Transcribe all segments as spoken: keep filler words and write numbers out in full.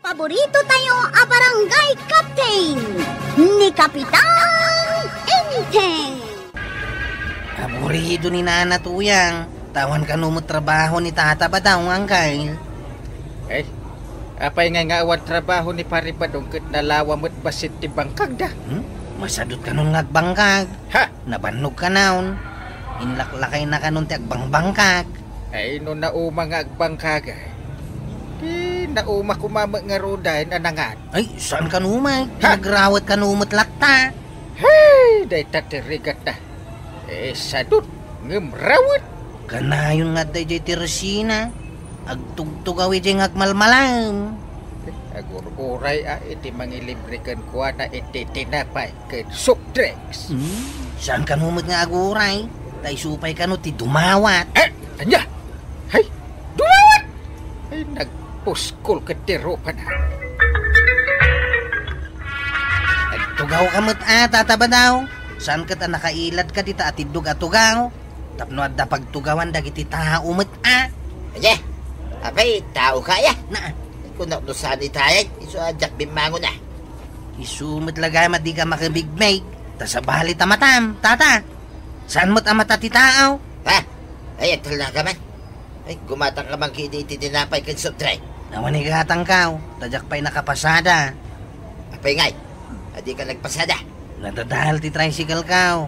Paborito tayo a barangay captain, ni Kapitan Enteng. Aburrido ni Nana Tuyang. Awan kano met trabaho ni Tata Badong, Angkel. Eh, apay ngay nga awan trabaho ni Pari Badong ket nalawa met bassit ti bangkagda? Hmm? Masadut kanon nga agbangkag. Ha? Nabannog kanon. Inlaklakayna kanon ti agbangbangkag. Ay, no nauma nga agbangkag, ay. Di nauma koma met ngaruden a nangan. Ay, saan kano met? Ha? Nagrawet kano met latta. Hey, dayta ti rigatna. Eh, sadut, ngem rawet. Kanayon nga adda idiay ti resina. Agtugtugaw idiay nga agmalmalem. Agur-uray a iti mangilibre kenkuana iti tinapay ken soft drinks. Hmm, saan kano met nga aguray? Ta isu pay kano ti dumawat. Eh, ania? Hay, dumawat! Ay, nagpuskol ket ti rupana. Agtugaw ka met a, Tata Badong. Saan ket a nakailad ka dita a tiddog a tugaw? Tapno adda pagtugawan dagiti tao met a. Ania? Apay, tao ka aya? Na. Kunak no saan itayen, isu a diak bimmangon a. Isu met la gayam a dika makabigmig, ta sabali ta matam, Tata. Saan met a mata ti tao? Ha? Ay, agtalna ka man. Ay, gumatang ka man kidi iti tinapay ken soft drink. Awan igatangkaw, ta diak pay nakapasada. Apay ngay, a dika nagpasada? Nadadael ti tricycle kaw.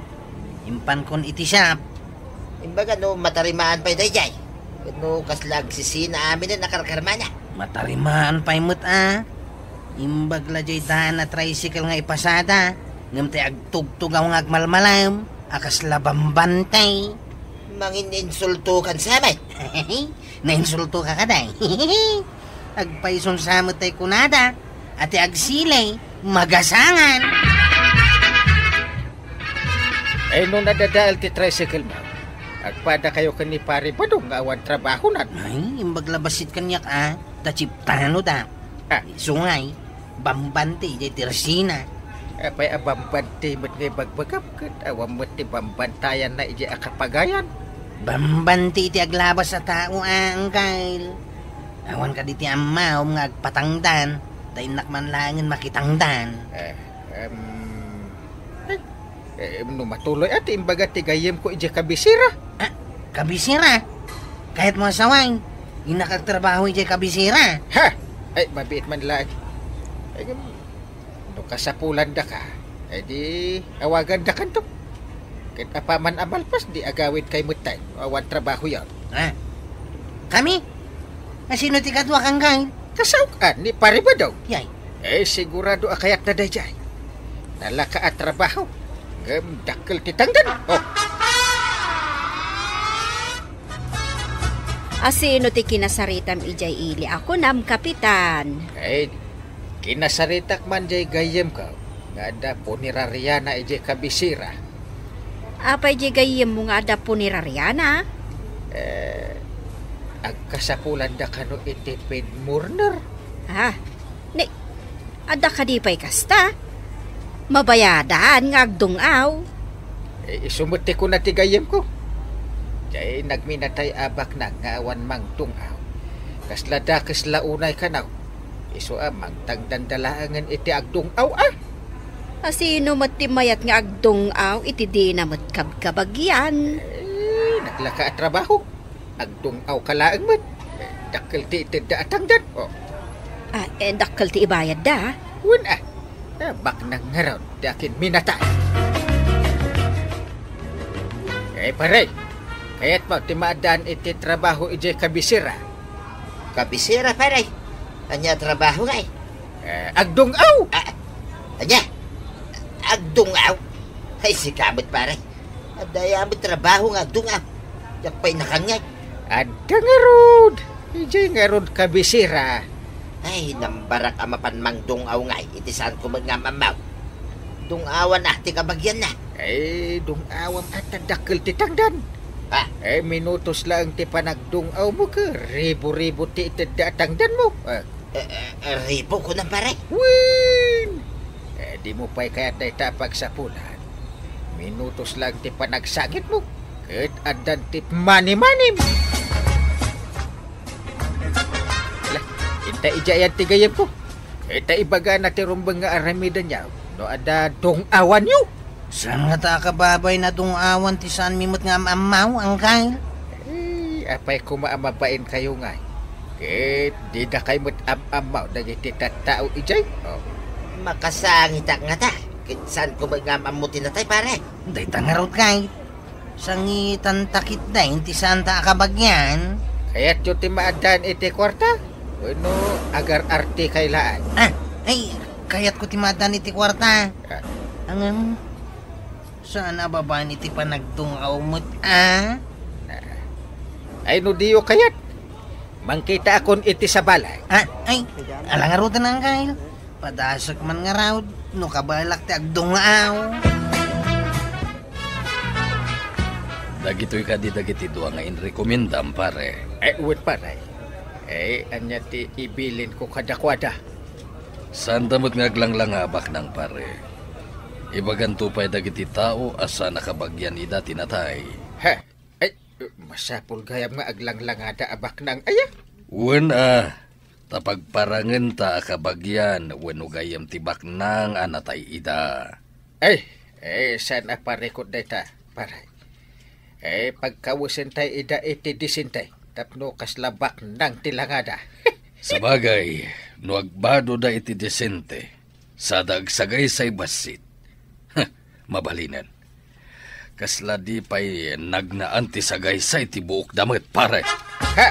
Impankon iti shop. Imbaga no matarimaan pay daydiay. Ket no kasla agsisina aminen a karkarmana. Matarimaan pay met a. Imbag la jay daan a tricycle nga ipasada. Ngem ti agtugtugaw nga agmalmalem a kasla bambante. Mangin-insulto kan samet. Nainsulto ka kadi. Agpayson sa met tay kunada, a ti agsili, magasangan. Ay, no nadadael ti tricycle mo, agpada kayo ken ni Pare Badong nga awan trabahonan. Ay, imbag la bassit kaniak a, ta chiptano da. Ah. Sungay, bambante idiay ti resina. Apay a bambante met nga ibagbagam, ket awan met ti bambantayanna idiay a kapagayan. Bambante iti aglabas a tao a, Angkel. Awan kadi ti ammom nga agpatangdan, ta innak man laengen makitangdan. Eh, em, eh, eh, no matuloy a ti imbaga ti gayyemko idiay kabisera. Ah, kabisera? Kayatmo a saway, innak agtrabaho idiay kabisera. Ha! Ay, mabiit man laeng. Ay, em, no kasapulandaka, eh, di awagandakanto. Ket apaman a malpas, di agawidkay metten no awan trabahoyon. Ah. Kami? A, sino ti kaduak, Angkel? Kasaok a ni Pare Badong. Yay. Eh, sigurado a kayatna daydiay. Nalaka a trabaho, ngem dakkel ti tangdan. Oh. A, sino ti kinasaritam idiay ili a kunam, Kapitan? Eh, kinasaritak man diay gayyemko nga adda punerariana idiay kabisera. Apay diay gayyemmo nga adda punerariana? Eh, agkasapulanda kano iti paid mourner? Ah, ni, adda kadi pay kasta? Mabayadan nga agdung-aw. Eh, isu met ti kuna ti gayyemko. Diay nagminatay a baknang nga awan mangdung-aw. Kasla dakes la unay kano. Isu a mangtangdanda laengen iti agdung-aw a. A, sino met ti mayat nga agdung-aw iti dina met kabkabagian? Eh, naglaka a trabaho. Agdung-aw ka laeng met. Eh, dakkel ti itedda a tangdan. Oh. Ah, eh, dakkel ti ibayadda, ah. Wen a. Eh, baknang ngarud ti akin minatay. Eh, pare, kayatmo ti maaddaan iti trabaho idiay kabisera? Kabisera, pare? Ania a trabaho ngay? Eh, agdung-aw! Ah, ania? Agdung-aw? Ay, sika met, pare. Adda aya met trabaho nga agdung-aw. Diak pay nakan ngay. Adda ngarud. Idiay ngarud kabisera. Ay, nambarak a mapan mangdung-aw ngay iti saanko met nga am-ammo. Dung-awan a ti kabagianna. Ay, dung-awam a ta dakkel ti tangdan. Ah. Eh, minutos laeng ti panagdung-awmo ket ribo-ribo ti itedda a tangdanmo. Ah. Eh, eh, eh, ribo, kunam, pare? Wen! Eh, dimo pay kayat dayta a pagsapulan. Minutos laeng ti panagsangitmo, ket addan ti manimanim. Ala, inta idiay ayan ti gayyemko. Eh, ta ibagana ti rumbeng nga aramidenyo no adda dung-awanyo. Saan ngata a kababain a dung-awan ti saanmi met nga am-ammaw, Angkel? Eh, apay koma a mabainkayo ngay? Ket didakay met am-ammaw dagiti tattao idiay? Oh. Makasangitak ngata. Ket saanko met nga am-ammo ti natay, pare? Dayta ngarud, Angkel. Sangitanta ketdi ti saanta a kabagian. Kayatyo ti maaddaan iti kuarta? Wenno agar-artekay laeng? Ah, ay, kayatko ti maaddaan iti kuarta. Ah. Ngem, saan a babaen iti panagdung-aw met, a? Ah. Ay, no diyo kayat, mangkitaakon iti sabali. Ah, ay, ala ngaruden, Angkel. Padasek man ngarud, no kabaelak ti agdung-aw. Dagitoy kadi dagiti dua nga inrekomendam, pare? Eh, wen, pare. Eh, ania ti ibilinko kadakuada? Saanda met nga aglanglanga a baknang, pare. Ibaganto pay dagiti tao a saan a kabagian ida ti natay. Ha? Ay, masapul gayam nga aglanglangada a baknang aya? Wen a, ta pagparangenta a kabagian wenno gayyem ti baknang a natay ida. Ay, eh, saan a parikot dayta, pare? Eh, pagkawesentay ida iti disente tapno kasla baknang ti langada. Sabagay, no agbadoda iti disente, sada agsagaysay bassit. Heh, mabalinen. Kasla di pay nagnaan ti sagaysay ti buokda met, pare. Ha?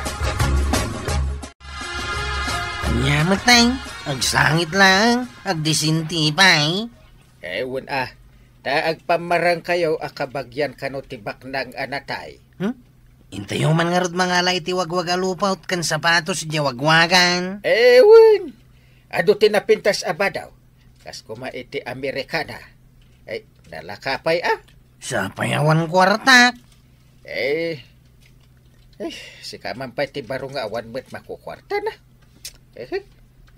Ania met, tay? Agsangit laeng, agdisente pay. Eh, wen a, ta agpammarangkayo a kabagian kano ti baknang a natay. Hmm? Intayo man ngarud mangala iti wagwag a lupaut ken sapatos idiay wagwagan. Eh, wen. Adu ti napintas a badaw. Kas koma iti Amerikana. Ay, nalaka pay a. Sapay awan kuartak. Eh, eh, sika man pay ti baro nga awan met makukuartana. Eh,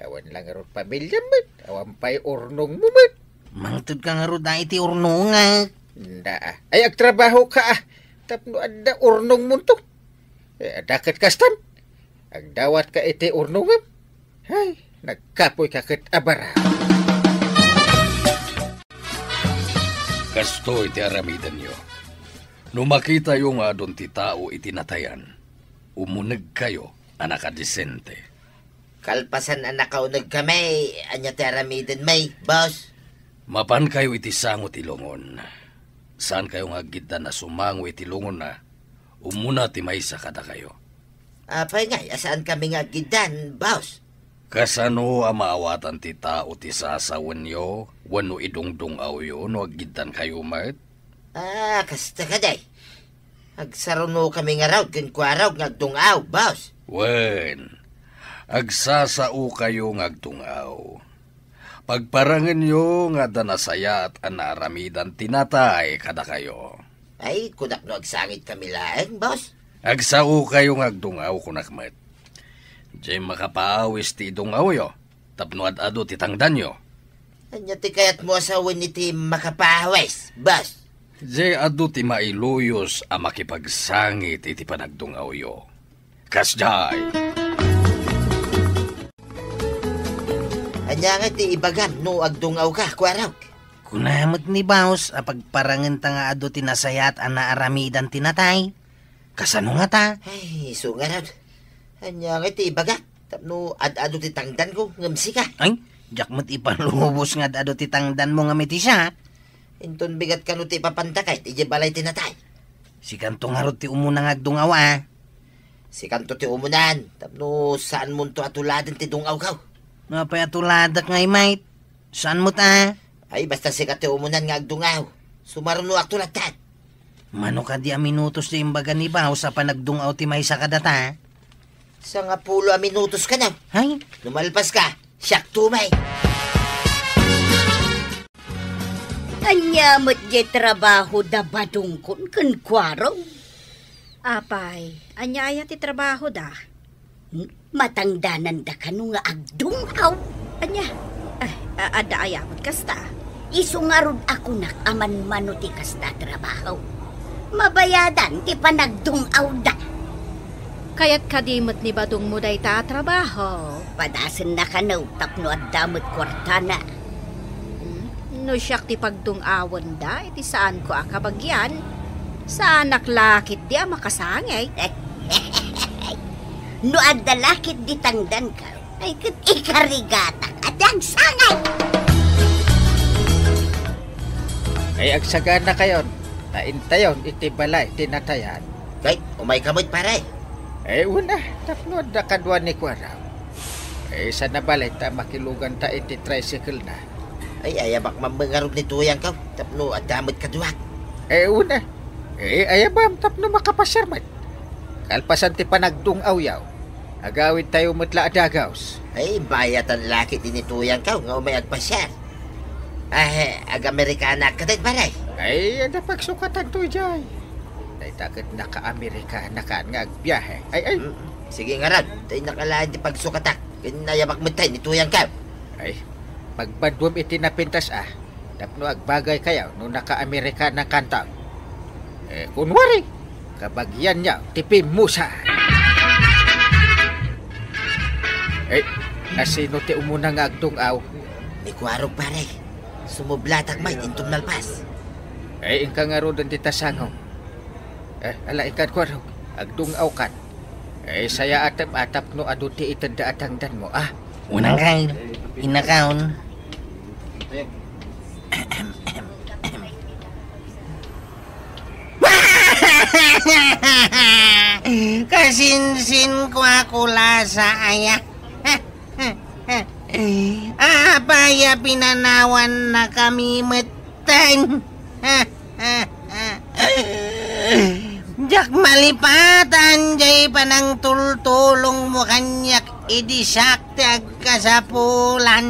awan lang ngarud pamiliam met. Awan pay urnongmo met. Mangtedka ngarud a iti urnongek. Nda, a. Ay, agtrabahoka a. Tapno adda urnongmonto. Eh, adda ket kastam. Agdawatka iti urnongem. Hay, nagkapoyka ket a baraw. Kastoy ti aramidenyo. No makitayo nga adun ti tao iti natayan, umunegkayo a nakadisente. Kalpasan a nakaunegkami, ania ti aramidenmi, boss? Mapankayo iti sango ti lungon. Saankayo nga aggiddan a sumango iti lungonna, umuna ti maysa kadakayo. Apay ngay a saankami nga aggiddan, boss? Kasano a maawatan ti tao ti sasawenyo wenno idungdung-awyo no aggiddankayo met? Ah, kasta kadi. Agsarunokami ngarud kenkuarog nga agdung-aw, boss. Wen, agsasaokayo nga agdung-aw. Pagparangenyo nga adda nasayaat a naaramidan ti natay kadakayo. Ay, kunak no agsangitkami laeng, boss. Agsaokayo nga agdung-aw, kunak met. Diay makapaawis ti idung-awyo tapno ad-adu ti tangdanyo. Ania ti kayatmo a sawen iti makapaawis, boss? Diay adu ti mailuyos a makipagsangit iti panagdung-awyo. Kasdiay. Ania nga ti ibagam no agdung-awka, kuarog? Kuna met ni boss a pagparangenta nga adu ti nasayaat a naaramidan ti natay. Kasano ngata? Ay, isu ngarud. Ania nga ti ibagak? Tapno ad-adu ti tangdanko, ngem sika. Ay, diak met ipalubos nga ad-adu ti tangdanmo ngem iti siak. Inton bigat kano ti ipapantak idiay balay ti natay. Sikanto ngarud ti umuna nga agdung-aw a. Sikanto ti umunan, tapno saanmonto a tuladen ti dung-awko. Apay a tuladak ngay, mate? Saan met a? Ay, basta sika ti umunan nga agdung-aw. Sumarunoakto latta. Mano kadi a minutos ti imbaga ni Baos a panagdung-aw ti maysa kadata? Sangapulo a minutos kano. Hay? No malpaska, siakto met. Ania met diay trabaho da badongkon ken kuarog? Apay, ania aya ti trabaho da? Matangdananda kano nga agdung-aw? Ania? Ay, a-, adda aya met kasta? Isu ngarud a kunak a manmano ti kasta a trabaho. Mabayadan ti panagdung-awda. Kayat kadi met ni badongmo dayta a trabaho? Padasenna kano tapno adda met kuartana. Hmm, no siak ti pagdung-awenda iti saanko a kabagian, saanak la ketdi a makasangay. No adda la ketdi tangdanko, ay ket ikarigatak a diak sangay. Ay, agsaganakayon, ta intayon iti balay ti natayan. Kay, umayka met, pare. Ay, wen a, tapno adda kadua ni Kuarog. Ay, sana balay ta makiluganta iti tricycle na. Ay, ayabak man ngarud ni Tuyangko, tapno adda met kaduak. Ay, wen a. Ay, ayabam tapno makapasiar met. Kalpasan ti panagdung-awyo, agawidtayo met la a dagus. Ay, bayatan la ketdi ni Tuyangko nga umay agpasiar. Ay, ag-Amerikana ka din, pare? Ay, adda pagsukatanto idiay. Dayta ket naka-Amerikanakan nga agbiahe. Ay, ay. Mm. Sige ngarud, ta innak laeng ti pagsukatak. Ken ayabak met tay ni Tuyangko. Ay, pagbaduem iti napintas a, tapno agbagaykayo no naka-Amerikanakanto. Eh, kunwari, kabagianyo ti pimmusa. Eh, asino ti umuna nga agdung-aw? Ni Kuarog, pare. Sumublatak met inton nalpas. Eh, inka ngaruden ti tasangom. Eh, ala, inka, Kuarog, agdung-awkan. Eh, sayaatem a tapno adu ti itedda a tangdanmo, a? Unang kay, inakaon. Kasinsin ko a kulasa aya. Apay a pinanawannakami metten? Diak malipatan jay panangtultulongmo kaniak idi siak ti agkasapulan.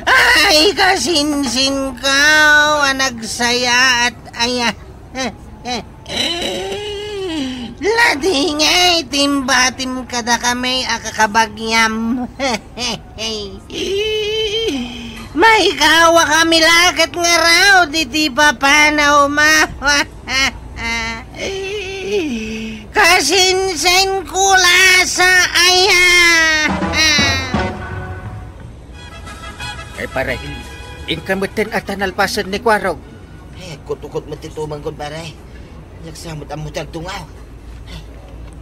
Ay, kasinsinko a nagsayaat aya. Ladingay ti imbatim kadakami a kakabagiam. Maikawakami la ket ngarud iti papanawmo. Kasinsin kulasa aya. Ay, pare, inka metten a ta nalpasen ni Kuarog. Eh, agkut-ukot met ti tumengko, pare. Diak sa met ammo ti agdung-aw.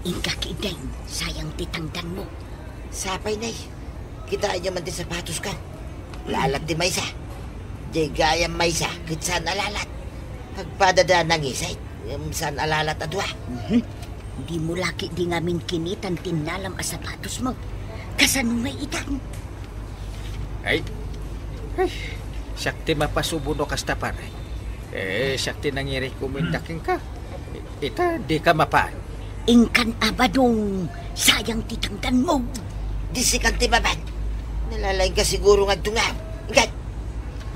Inka ketdin, sayang ti tangdanmo. Sapay, nay. Kitaenyo man ti sapatosko. Lalat ti maysa. Jay gayam maysa, ket saan a lalat. Agpadada nangisit, ngem saan a lalat a dua. Mhm. Dimo la ketdi ngamin kinitan ti innalam a sapatosmo. Kasano ngay itan? Ay, ay, siak ti mapasubo no kasta, pare. Eh, siak ti nangirekomenda kenka. Ita, dika mapan. Inkan a badong, sayang ti tangdanmo. Di sikan ti mapan. Nalalaingka siguro nga agdung-aw. Inkan.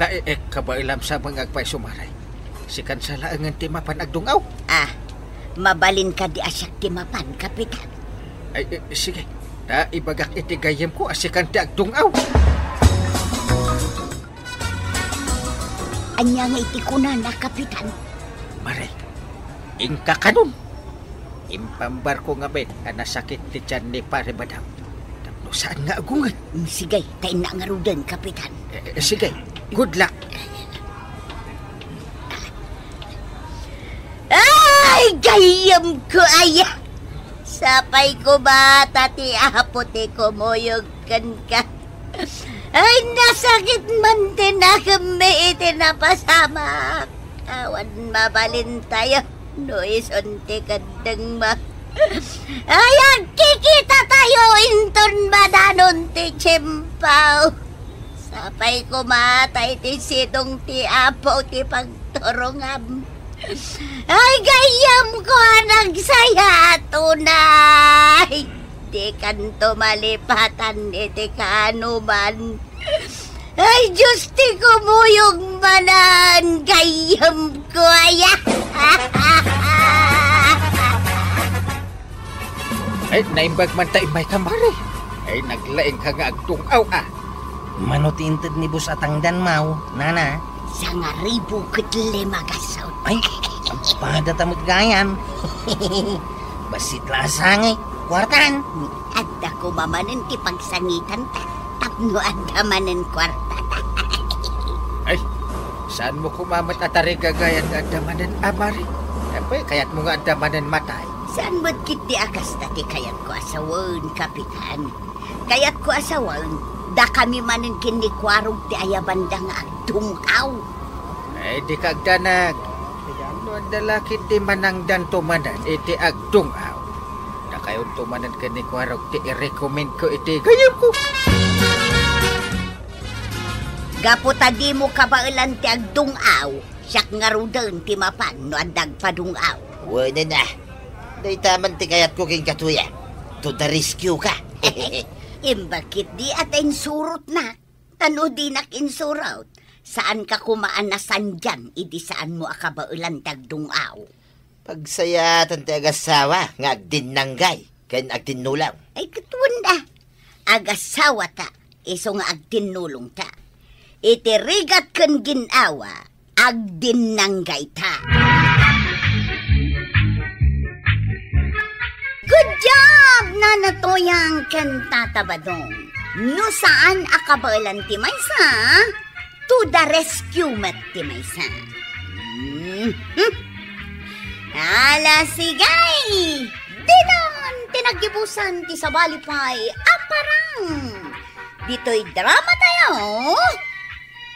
Na, eh, eh, kabaelam sa mga agpayso, pare. Sikan sa laengen ti mapan agdung-aw. Ah, mabalin kadi a siak ti mapan, Kapitan? Ay, eh, sige. Ta ibagak iti gayyemko a sikan ti agdung-aw. Ania nga iti kunana, Kapitan? Mare, inka kanon. Impambarko ngamin a nasakit ti tian ni Pare Badang. Tapno saan nga agunget. Mm, sige, ta innak ngaruden, Kapitan. Eh, eh, sige, good luck. Ay, gayyemko aya! Sapay koma ta ti Apo ti kumuyog kenka. Ay, nasakit man ti nakemmi iti napasamak. Awan mabalintayo no isun ti keddengmo. Ay, agkikitatayo inton madanon ti tiempo. Sapay koma ta iti sidong ti Apo ti pagturongam. Ay, gayyemko a nagsayaat unay. Dikanto malipatan iti kaanoman. Ay, Dios ti kumuyog manen, gayyemko aya. Ay, naimbag man ta immay ka, Mare. Ay, naglaing ka nga agdung-aw, a. Mano ti inted ni Boss a tangdanmo, nana? Sangaribu ket lima gasut. Ay, agpada ta met gayam. Bassit la a sangit, kuartan. Adda koma manen ti pagsangitanta tapno adda manen kuarta. Ay, saan mo koma met a tarigagayan nga adda manen amari? Apay, kayatmo nga adda manen matay? Saan met ketdi a kasta ti kayatko a sawen, Kapitan. Kayatko a sawen, dakami manen ken ni Kuarog ti ayabanda nga agdung-aw. Ay, dika agdanag. No adda la ketdi manangdanto manen iti agdung-aw, dakayonto manen ken ni Kuarog ti irekomendko iti gayyemko. Gapu ta dimo kabaelan ti agdung-aw, siak ngaruden ti mapan no adda agpadung-aw. Wen a, dayta man ti kayatko kenka, Tuya. To the rescue ka. Imbag ketdi a ta insurotnak. Ta no dinak insurot, saanka koma a nasandian idi saanmo a kabaelan ti agdung-aw. Pagsayaatan ti agassawa nga agdinnanggay ken agdinnulong. Ay, ket wen a. Agassawata, isu nga agdinnulongta. Iti rigat ken gin-awa, agdinnanggayta. Good job, Nana Toyang ken Tata Badong. No saan a kabaelan ti maysa, to the rescue met ti maysa. Mhm. Ala, sige! Dinan ti naggibusan ti sabali pay a parang. Ditoy drama tayo,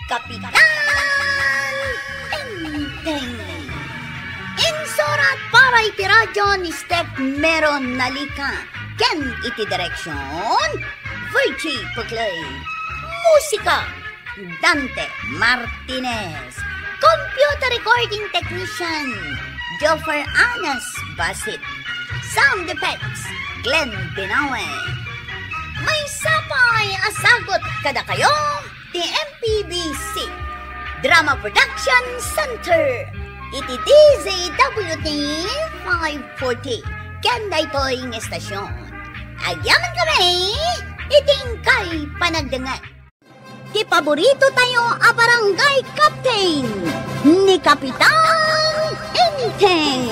Kapitan Enteng. Insurat para iti radyo ni Steph Meron Nalica. Ken iti direksyon, Virgie Puglay. Musika, Dante Martinez. Computer recording technician, Joffer Anas Basit. Sound effects, Glenn Binawe. Maysa pay a sagut kadakayo ti M P B C Drama Production Center iti D Z W T five forty. Ken daytoy nga estasyon, agyaman kami iti inkay panagdengngeg. Ti paborito tayo a barangay captain, ni Kapitan Enteng.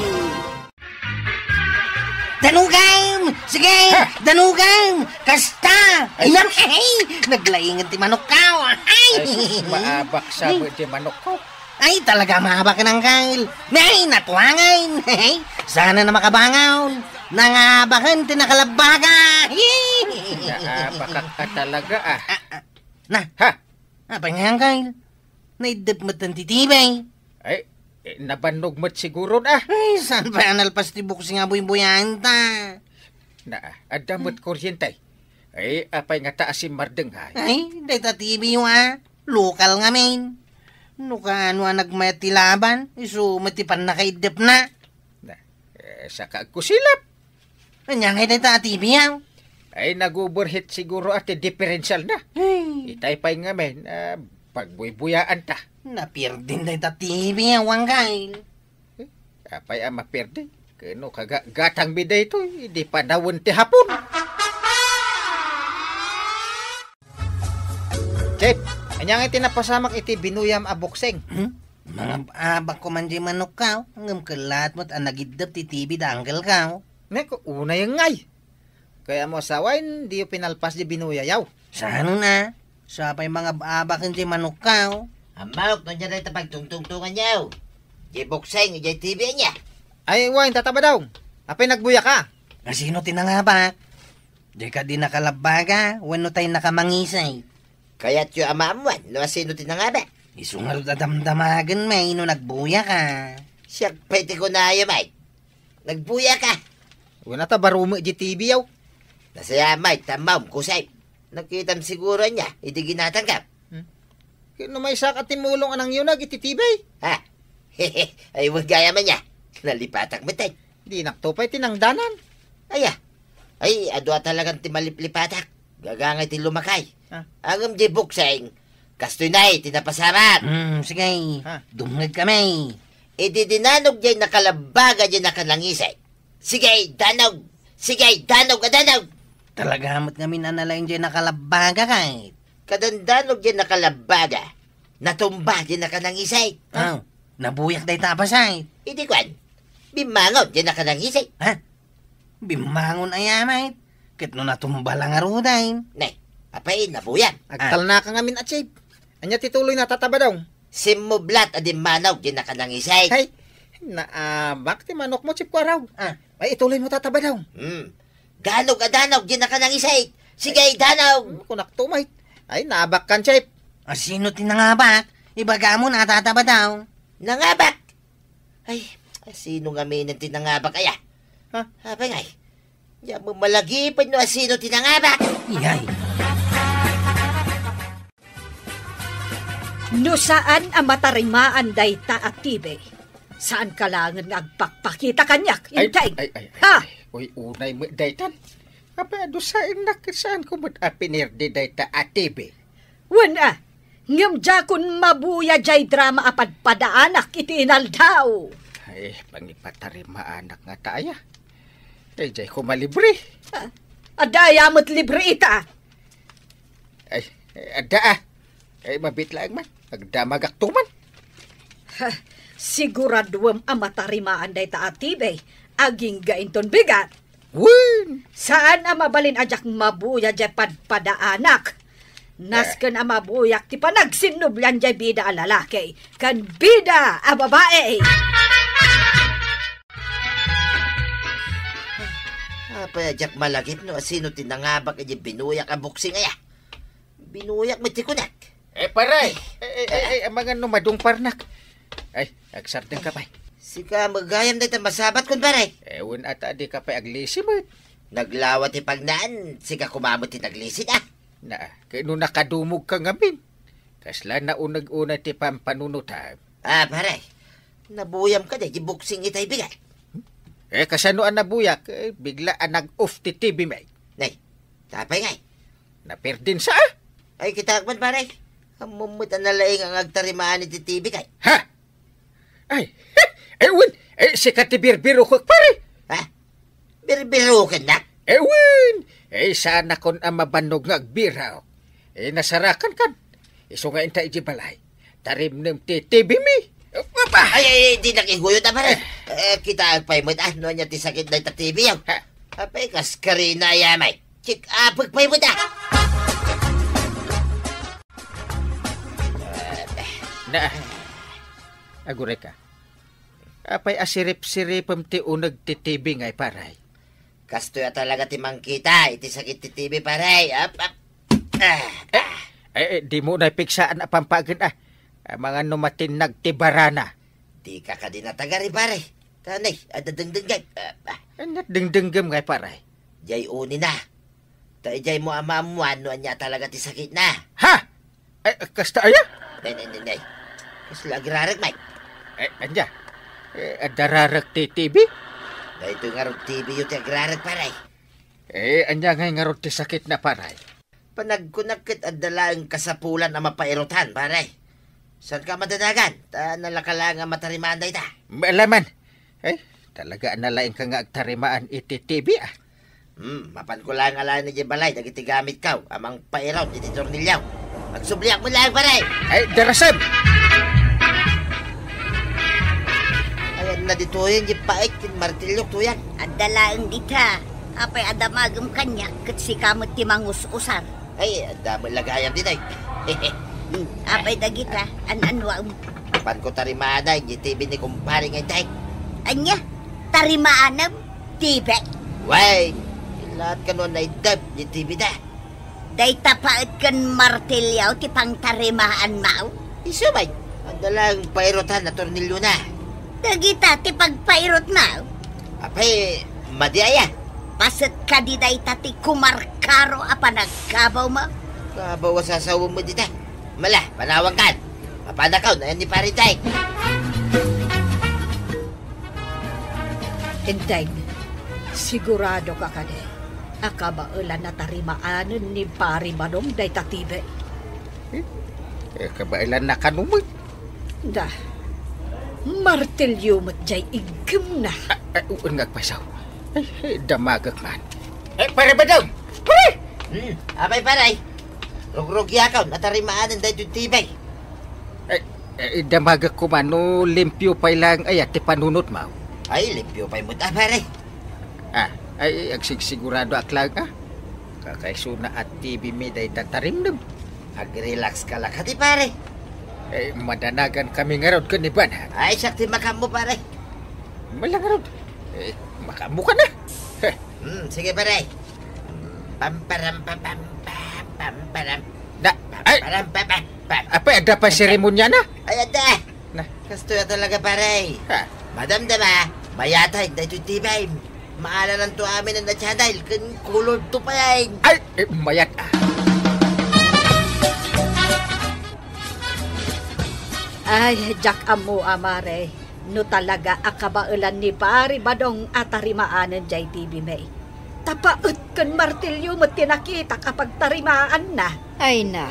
Danugam! Sige! Ha? Danugam! Kasta! Ay, sus! Ay, naglaingan ti manokko! Ay! Ay, sus, maabak sa Ay. Ti manokko. Ay, talaga maabak, Uncle. Nay, natuangan! Sana na makabangon! Nangabakan ti nakalabbaga! Naabakak ka talaga, ah. Ah, ah. Na. Ha? Apay nga, Uncle? Naiddep met ti T V. Ay, eh, nabannog met siguro na. Ay, saan pay a nalpas ti boxing a buybuyaenta? Na, adda met kuryente. Ay, apay ngata a simmardeng, ay? Ay, dayta T V yo, ah. Lokal ngamin. No kaano a nagmayat ti laban, isu met ti pannakaiddepna. Na, eh, saka agkusilap. Ania ngay dayta a T V, aw? Ay, nag-overheat siguro a ti differential na. Ay. Itay pay ngamin, ah, pagbuybuyaanta. Napirdin dayta T V, aw, Uncle. Eh, apay a mapirdi? Kano kagagatangmi daytoy, idi panawen ti Hapon. Chef, ania ngay ti napasamak iti binuyam a boksing? Hmm? Mangab-abak ko man di manokko, ngem kellaat met a nagiddep ti T V da uncle ko. Nek, unay ngay. Kayatmo a sawen, diyo pinalpas di binuyayaw. Saan na? Sa pay mangab-abak di manokko. Ammok, no ania dayta pagtungtungtongan yaw? Di boksing, di T V ania? Ay, wen, Tata Badong. Apay nagbuya ka? Asino ti nangabak? Dika di nakalabbaga, wenno tay nakamangisay? Kayatyo a maammuan no asino ti nangabak? Isu ngarud a damdamagen, may, no nagbuya ka. Siak pay ti kunayo, may. Nagbuya ka. Wen a ta baro met di T V, aw. Nasaya, may, ta ammom, kusay. Nakitam siguro nia, idi ginatangkam. Hmm? Ket no maysa ka ti mulong a nangyunag iti T V? Ha? Ay, wen gayam ania. Nalipatak met ay. Dinakto pay tinangdanan. Aya. Ay, adu a talagan ti maliplipatak. Gagangay ti lumakay. Ah. Ngem di boksing, kastoy nay ti napasamak. Hmm, sige. Ah. Dumngeg kami. Idi dinanog di nakalabbaga di nakanangisay. Sige, danog! Sige, danog a danog! Talaga met ngamin a nalaing di nakalabbaga, kay. Kadandanog di nakalabbaga. Natumba di nakanangisay. Ah, nabuyak dayta a bassit. Idi kuan, bimmangon di nakanangisay. Ha? Bimmangon aya met, ket no natumba la ngaruden. Ne, apay, nabuyag. Agtalnaka ngamin a, Chief. Ania ti tuloyna, Tata Badong? Simmublat a dimmanog diay nakanangisay. Hay, naabak ti manokmo, Chief Kuarog. Ah. Ay, ituloymo, Tata Badong. Hmm. Danog a danog diay nakanangisay. Sige, danog. Hmm, kunakto met. Ay, naabakkan, Chief. Asino ti nangabak? Ibagamon a, Tata Badong. Nangabak? Ay, asino ngamin ti nangabak aya? Ha? Apay ngay, diak met malagipen no asino ti nangabak. Iyay. No saan a matarimaan dayta a T V, saanka laengen nga agpakpakita kaniak, Ay, Inteng. ay, ay, ay, Ha? ay. Uy, unay met daytan. Apay a dusaennak ket saanko met a pinerdi dayta a T V. Wen a, ngem diakon mabuya diay drama a padpadaanak iti inaldaw. Ay, pangipatarimaanak ngata aya. Ay, diay koma libre. Ah, adda aya met libre ita? Ay, adda a. Ay, mabiit laeng man. Agdamagakto man. Ha, siguraduem a matarimaan dayta a T V. Agingga inton bigat. Wen! Saan a mabalin a diak mabuya diay padpadaanak. Nasken a mabuyak ti panagsinnublian diay bida a lalaki ken bida a babai. Apay a diak malagip no asino ti nangabak iti binuyak a boksing aya? Binuyak met ti kunak. Eh, pare! Eh, eh, eh, eh, amangan no madungparnak. Ay, agsardengka pay. Sika met gayam dayta masabatkon, pare. Eh, wen a ta dika pay aglisi met. Naglawa ti pagnaan, sika koma met ti naglisi, ah. Na, ket no nakadumogka ngamin, kasla nauneg unay ti pampanunotam. Ah, pare, nabuyam kadi ti boksing itay bigat. Eh, kasano a nabuyak? Eh, bigla a nag-off ti T V met. Nay, apay ngay? Naperdin sa, ah? Ay, kitaek man, pare. Ammom met a nalaing nga agtarimaan iti T V kay. Ha? Ay, eh, wen, eh, sika ti birbirokek, pare. Ha? Birbirokennak? Eh, wen, eh, saanakon a mabannog nga agbirok. Eh, nasarakan kan. Isu nga inta iti balay. Tarimnem ti T V mi. Apa? Ay, ay, ay, dinak iguyod, ah, pare. Eh, kitaek pay met, ah, no ania ti sakit dayta T V, ah. Ha? Apay, kas karina, yamay. Check upek pay met, ah. Na, aguray ka. Apay a sirip-siripem ti uneg ti T V ngay, pare? Kastoy a talaga ti mangkita iti sakit ti T V, pare. Ap, ap. Ah, Eh, ah. eh, eh, dimo unay pigsaan a pampagen, ah. Amangan no matinnag ti barana. Dika kadi natagari, pare. Tanay, adda dengdenggen. Ah, ah. Ania ti dengdenggem ngay, pare? Diay unina. Ta idiay mo a maammuan no ania talaga ti sakitna. Ha? Eh, kasta aya? Nay, nay, nay, nay. Kasla agrarek, Mike. Eh, ania? Eh, adda rarek ti T V? Daytoy ngarud T V yo ti agrarek, pare. Eh, ania ngay ngarud ti sakitna, pare? Panagkunak ket adda laeng kasapulan a mapairutan, pare. Saanka madanagan? Ta nalaka laeng a matarimaan dayta. Maalaman. Ay, talaga a nalaingka nga agtarimaan iti T V, ah. Hmm, mapanko laeng alaen idiay balay dagiti gamitko a mangpairut iti tornilyo. Agsubliak met laeng, pare! Ay, darasem! Ayanna ditoyen, di pait ken martilyo, tuyan. Adda laeng dita. Apay a damagem kaniak, ket sika met ti mangus-usar. Ay, adda met la gayam ditoy. Hmm, apay dagita, an-anuam. Panko tarimaanay, di T V ni kumpare nga intay. Ania? Tarimaanem? T V? Way, ilaat kano a naidep, di T V da. Dayta pait ken martilyo ti pangtarimaanmo? Isu met, adda laeng pairutan a tornilyona. Dagita ti pagpairutmo? Apay, madi aya? Paset kadi dayta ti kumarkaro a panagkabawmo? Kabaw a sasawem met dita. Mala, panawankan. Mapanakaw, nayan ni Pare Inteng. Inteng, sigurado ka kadi a kabaelan a tarimaanen ni Pari Manong dayta T V? Eh, eh, kabaelan na kano met? Da, martilyo met jay iggemna. Ah, ah, wen nga agpayso. Ay, eh, damagek man. Eh, Pare Badong! Pare! Hmm, apay, pare? Rugrugyakan a tarimaanen daytoy T V. Eh, eh, damagek koma no limpio pay laeng aya ti panunotmo. Ay, limpio pay met, ah, pare. Ah, Ay, agsigsigurado ak laeng, a. Kakaisuna a T V mi dayta tarimnem. Ag-relax ka la kadi, pare. Eh, madanagan kami ngarud ken ni Bana. Ay, siak ti makaammo, pare. Mala ngarud. Eh, makaammo ka na. Heh. Hmm, sige, pare. Pamparam, pamparam, pamparam. Na, ay! Pamparam, pamparam, pam. Apay, adda pay seremonyana? Ay, adda. Na. Kastoy a talaga, pare. Ha? Madamdama, mayatay daytoy T V. Maalanan to amin a channel ken kulor to pay. Ay, eh, mayat, a. Ay, diak ammo a, mare, no talaga a kabaelan ni Pari Badong a tarimaanen jay T V mi. Tapaet ken martilyo met ti nakitak a pagtarimaanna. Ay na,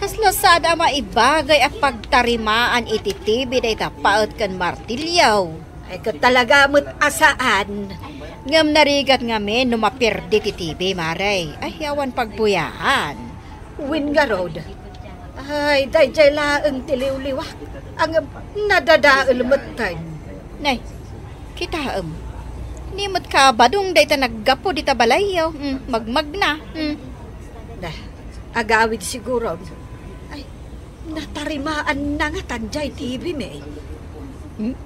kasla saan a maibagay a pagtarimaan iti T V dayta paet ken martilyo. Ay, ket talaga met a saan. Ngem narigat ngamin no maperdi ti T V, mare. Ay, awan pagbuyaan. Wen ngarud, ay, daydiay laeng ti liwliwak. Ngem nadadael metten. Nay, kitaem. Ni met kabadong dayta naggapu dita balayyo. Hmm, magmagna. Hmm. Na, agawid siguro. Ay, natarimaanna ngatan jay T V mi. Hmm?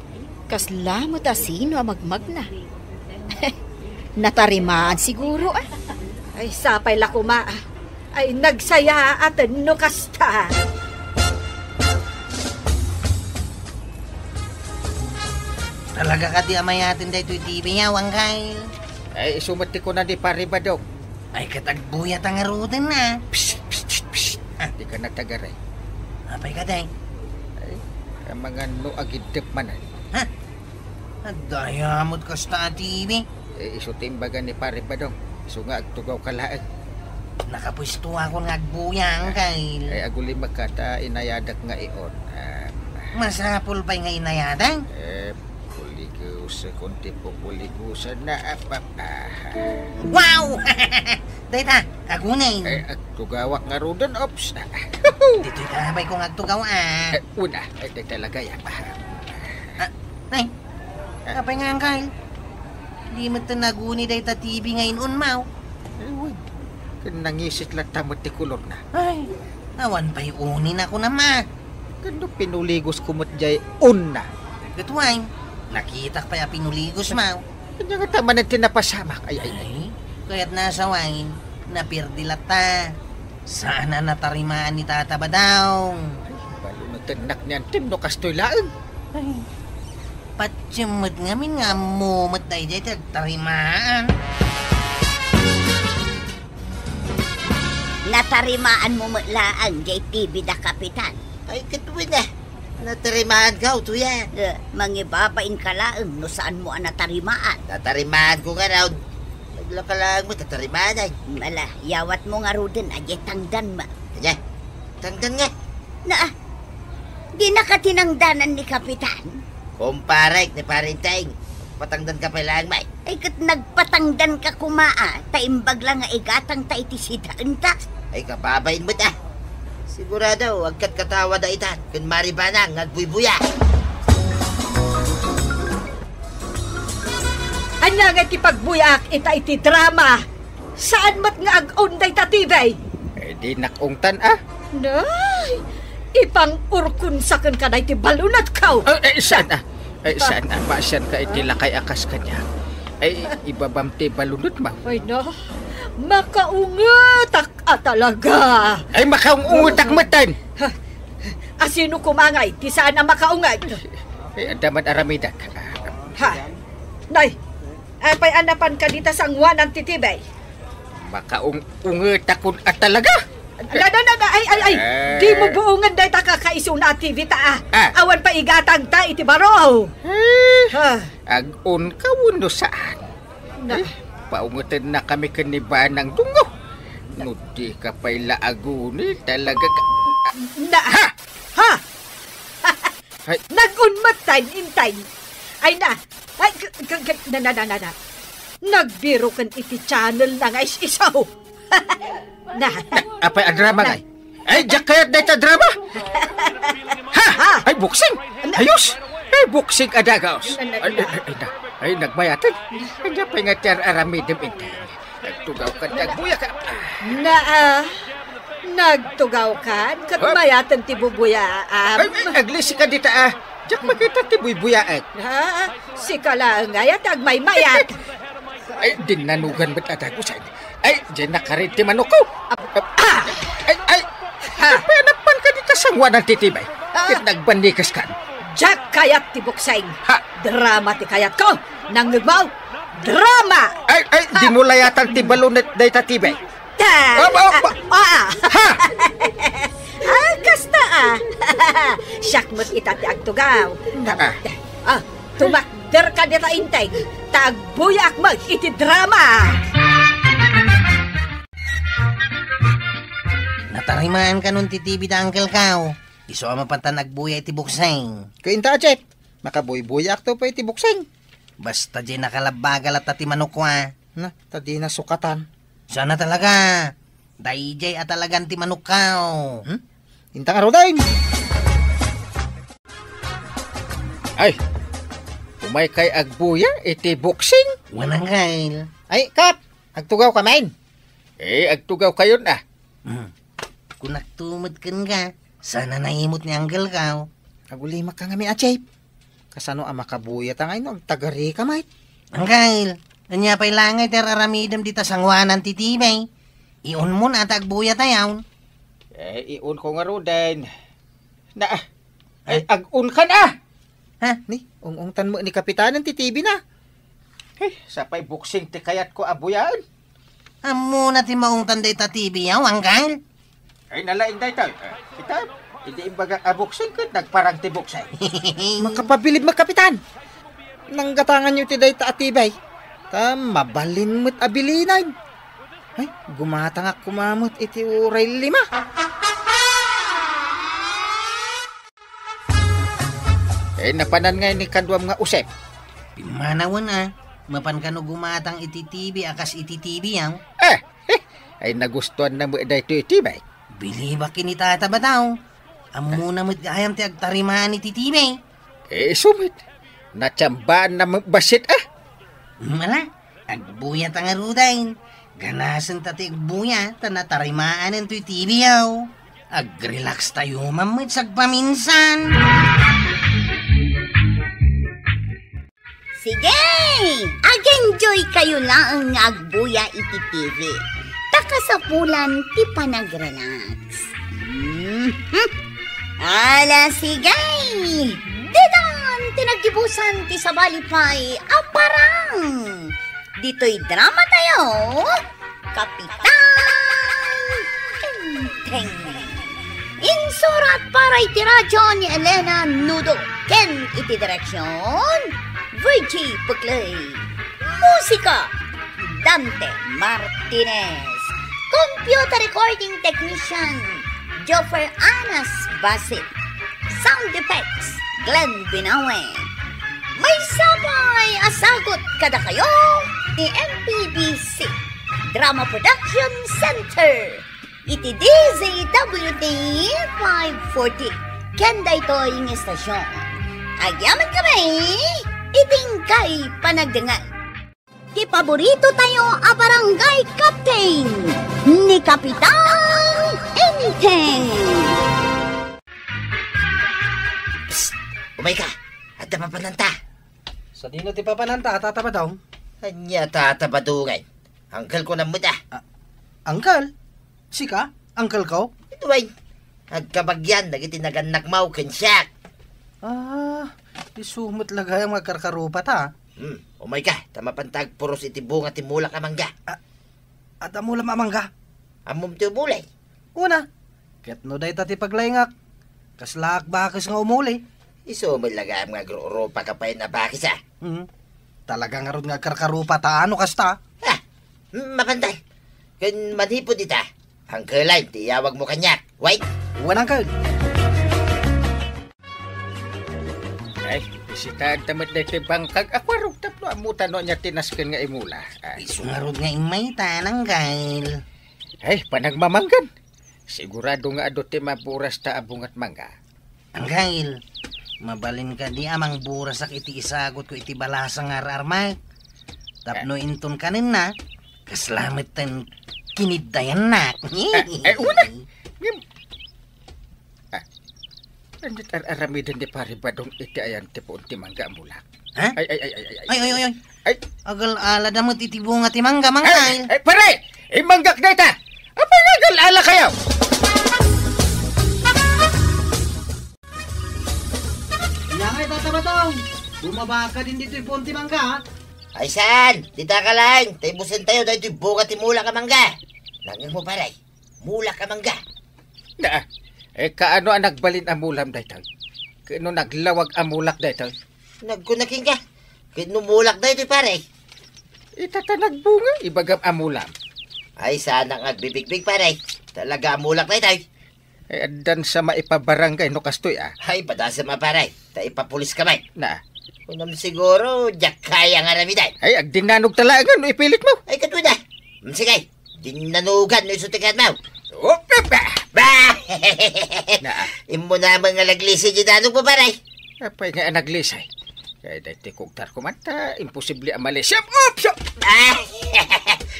Kasla met a sino a magmagna? Natarimaan siguro, a. Ay, sapay la koma, a. Ay, nagsayaaten no kasta. Talaga kadi a mayaten daytoy T V, a, Angkel? Ay, isu met ti kuna ni Pari Badong. Ay, ket agbuyat a ngaruden, a. Psst, psst, psst, psst. A. Dika natagaray. Apay kadi? Ay, amangan no agiddep manen. Ha? Adda aya met kasta a T V? Eh, isu ti imbaga ni Pari Badong. Isu nga agtugaw ka laeng. Nakapuestoakon nga agbuya, Angkel. Ay, agulimek ka ta inayadak nga ion. Ah. Masapul pay nga inayadak? Eh, Puligosa kon ti pupuligosan na, apapa. Wow! Dayta, agunin. Eh, agtugawak ngaruden, ops. Ditoy ta, bay ko nga agtugaw, a. Eh, una, eh, dayta lagay, apa. A, nay, apay nga, Angkel? Di met ta naguni dayta T V nga in-on, maw. Eh, wen. Ken nangisit latta met ti kolorna. Ay, awan pay unin a kunam, a. Ken no pinuligosko met jay onna. Ket wen, nakitak pay a pinuligos, maw. Ania ngata manen ti napasamak? Ay, ay, ay. Ay, kayat na sa wen, napirdi latta. Saan a natarimaan ni Tata Badong? Ay, balunetennak ni Antim no kastoy laeng. Ay, patiem met ngamin nga ammo met daydiay ti agtarimaan. Natarimaanmo met laeng jay T V da Kapitan. Ay, ket wen a. Natarimaanko, tuya. Eh, mangibabain ka laeng no saanmo a natarimaan. Natarimaanko ngarud. Naglaka laeng met a tarimaan, ay. Ala, yawatmo ngaruden, a, jay tangdan met. Ania? Tangdan nga? Na, a, di naka tinangdanan ni Kapitan? Kumparek ni Pari Enteng. Patangdan ka pay laeng, may. Ay, ket nagpatangdan ka koma, a, ta imbag la nga igatang ta iti sidaenta. Ay, kababain met, a. Sigurado, agkatkatawa dayta, ken Mari Banang nga agbuybuya. Ania nga ti pagbuyaak ita iti drama? Saan met nga ag-on dayta T V? Eh, dinak ungtan, a. Nay, ipang-urkonsa kenka dayta balunetko. Eh, eh, saan, a? Eh, saan, a? Pasianka iti lakay a kas kaniak. Eh, ibabam ti balunetmo. Ay, na. Makaungetak a talaga. Ay, makaungetak metten. Ha? Asino koma ngay ti saan a makaunget? Eh, adda man aramidak. Ha? Nay, apay a napanka dita sanguanan ti T V? Makaung-ungetakon a talaga? Na, na, na, na, ay, ay, ay! Eh. Dimo buongen dayta kakaisuna a T V ta, a. Ah. Awan pay igatangta iti baro. Eh, ha? Ag-on ka wenno saan? Na. Eh, paungetennakami ken ni Banang Dungo. No dika pay la aguni, talaga ka. Na. Ha? Ha? Ay. Nag-on met tayo, intay. Ay na. Ay, g-, g-, g-, na, na, na, na, na. Nagbiroken iti channel na nga is-iso. Na. Na, apay a drama na. Ngay? Ay, diak kayat dayta drama. Ha? Ha? Ay, boxing. Na. Ayos. Ay, boxing a dagaos. Na, na, na. Ay, ay, ay, ay, na. Ay, nagmayaten. Ania pay nga ti ar-aramidem, Inteng? Nagtugawkan ti agbuyak. Naa, nagtugawkan ket Ah. mayaten ti bubuyaam. Ay, ay, aglisika dita, ah. Diak makita ti buybuyaek. Ha? Sika laeng aya ti agmaymayat. Ay, dinnanugan met a dagusen. Ay, diay nakarid ti manokko. Ah! Ay, ay! Ha? Napanapan ka dita sanguanan ti tibay. Ah! Ket nagbannikeskan. Diak kayat ti boksing. Ha? Drama ti kayatko. Nangngegmo? Drama! Ay, ay, Ha? dimo layatan ti balon dayta tibay. Ta- Aba, aba. Ah, ah. Ha? Ah, kasta, ah. Siak met ita ti agtugaw. Ah. Ah, tumakder ka dita, Inteng. Ta agbuyaak met iti drama. Natarimaan kanon ti T V da Uncle Kao. Isu a mapantan agbuya iti boksing. Ket inta, Jeff, makabuybuyaakto pay iti boksing. Basta diay nakalabbaga latta ti manokko, a. Na, ta dina sukatan. Sana talaga. Daydiay a talagan ti manokko. Hmm? Inta ngaruden. Ay, umaykay agbuya iti boksing? Wen, Uncle. Ay, Kap, agtugawka man. Eh, agtugawkayon, a. Hmm. Kunakto met kenka, sana naimut ni Uncle Kao. Agulimakka ngamin a, Jeff. Kasano a makabuyata ngay no agtagarika met? Uncle, ania pay la ngay ti ar-aramidem dita sanguanan ti tibay? Iunmon a ta agbuyatayon. Eh, iunko ngaruden. Na, ay, Ay. Ag-unkan, a! Ha? Ni, ung-ungtan met ni Kapitanen ti T V na. Ay, sapay boksing ti kayatko a buyaen. Ammona ti maungtan dayta T V-yo, Uncle? Ay, nalaing daytoy. Ah, kita, idi imbagak a boksing ket nagparang ti boksing. Makapabilib met, Kapitan. Nanggatanganyo ti dayta a tibay. Ta mabalin met a bilinen. Ay, gumatangak koma met iti uray lima. Eh, napanan ngay ni kaduam nga usep? Pimmanawen a, mapan kano gumatang iti T V a kas iti T V-yo? Eh, eh, ay nagustuanna met daytoy iti bay. Bilibak ken ni Tata Bataw. Ammona met gayam ti agtarimaan iti T V. Eh, isu met. Natiambaanna met bassit, a. Mala, agbuyata ngaruden. Ganasenta ti agbuya, ta natarimaanen toy T V-yo. Agrelaxtayo man met sagpaminsan. Sige! Ag-enjoykayo laeng nga agbuya iti T V. Ta kasapulan ti panagrelax. Mhm. Ala, sige! Ditan ti naggibusan ti sabali pay a parang. Ditoy drama tayo, Kapitan Enteng. Insurat para iti radyo ni Elena Nudo ken iti direksyon, Virgie Puclay. Musika, Dante Martinez. Computer recording technician, Joffer Anas Basit. Sound effects, Glenn Binawe. Maysa pay a sagut kadakayo ti M P B C Drama Production Center iti D Z W T five forty ken daytoy nga istasyon. Agyamankami iti inkay panagdengngeg. Ti paborito tayo a barangay captain, ni Kapitan Enteng. Psst! Umayka! Adda papananta! Sadino ti papananta, Tata Badong? Ania, Tata Badong, ay? Uncle ko namut, a. Ah, uncle? Sika? Uncle ko? Ito, ay. Agkabagian dagiti nagannakmo ken siak. Ah, isu met la gayam nga agkarkarupata. Hmm, umayka, ta mapanta agpuros iti bunga ti mulak a mangga. Ah, adda mulam a mangga? Ammom ti umuli? Una, ket no dayta ti paglaingak, kaslaak bakes nga umuli. Isu met la gayam nga agrurupaka pay a bakes, a. Hmm, talaga ngarud nga agkarkarupata no kasta. Ah, mapanta. Ken manipud ita, Uncle, ay, ti iyawagmo kaniak. Wait! Wen, Uncle. Ay, bisitaanta met daytoy bangkag a kuarog tapno ammotan no ania ti nasken nga imula. Ay. Isu ngarud nga immaytan, Uncle. Ay, panagmamanggan. Sigurado nga adu ti maburasta a bungat mangga. Uncle, Mabalin kadi a mangburasak iti isagutko iti balasang nga ar-armak. Tapno inton kanenna, kasla metten kiniddayannak. Eh, eh, una. Ngem, ah, ania ti ar-aramiden ni Pare Badong iti ayan ti puon ti mangga a mulak? Ha? Ay, ay, ay, ay, ay, ay. Ay, ay, ay, ay. Ay. Agal-alada met iti bunga ti mangga, Mangga. Ay, ay, pare! Imanggak dayta! Apay nga agal-ala kayo? Ania ngay, Tata Badong? Bumaba ka din ditoy puon ti mangga, ha? Ay, saan? Dita ka laeng. Ta ibusen tayo daytoy bunga ti mulak a mangga. Nangngegmo, pare? Mulak a mangga. Na, eh, kaano a nagbalin a mulam daytoy? Ket no naglawag a mulak daytoy? Nagkuna kenka, ket no mulak daytoy, pare? Ita ta nagbunga, ibagam a mulam. Ay, saanak nga agbibigbig, pare. Talaga a mulak daytoy. Eh, addan sa maipabarangay no kastoy, ah. Ay, padasem a, pare. Ta ipapulis ka met. Na. Kunam siguro, diak kaya nga aramiden. Ay, agdinnanog talaga no ipilit mo. Ay, katuna. Mm, sige. Dinnanugan no isu ti kayatmo. Op, op, ba, ba. Na. Immuna met nga naglisay di danogmo, pare. Apay nga naglisay? Kay daytoy kugtarko man ta, imposible a malisay. Op, so. Ah.